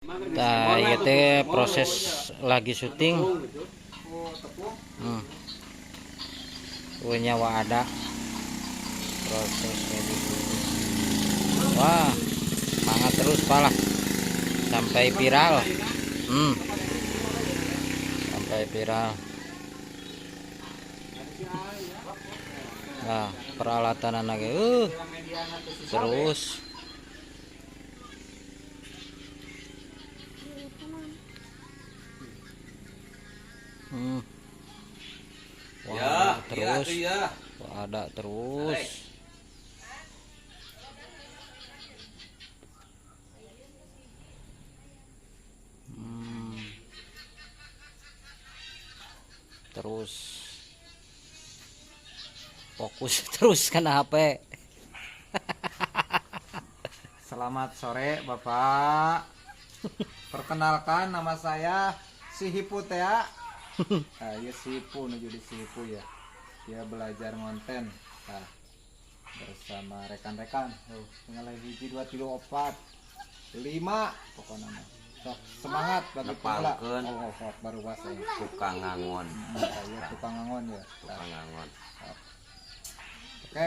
Tah, ieu teh proses lagi syuting. Nyawa ada proses lagi syuting. Wah, semangat terus palah sampai viral. Sampai viral. Nah, peralatan anak terus. Wah, Ya, terus. iya, Wah, ada terus. Terus fokus terus kan HP. Selamat sore Bapak. Perkenalkan nama saya si Hipu Tea. Nah, ya si Hipu menuju di si Hipu ya. Dia belajar ngonten. Nah, bersama rekan-rekan. Tuh, tinggal lagi 1 2 3 4 5 pokoknya mah. Sok semangat bagi pemula. Nepangkeun. Oh, sok baru was ya. Tukang ngangon. Saya tukang ngangon ya. Tukang ngangon. Oke.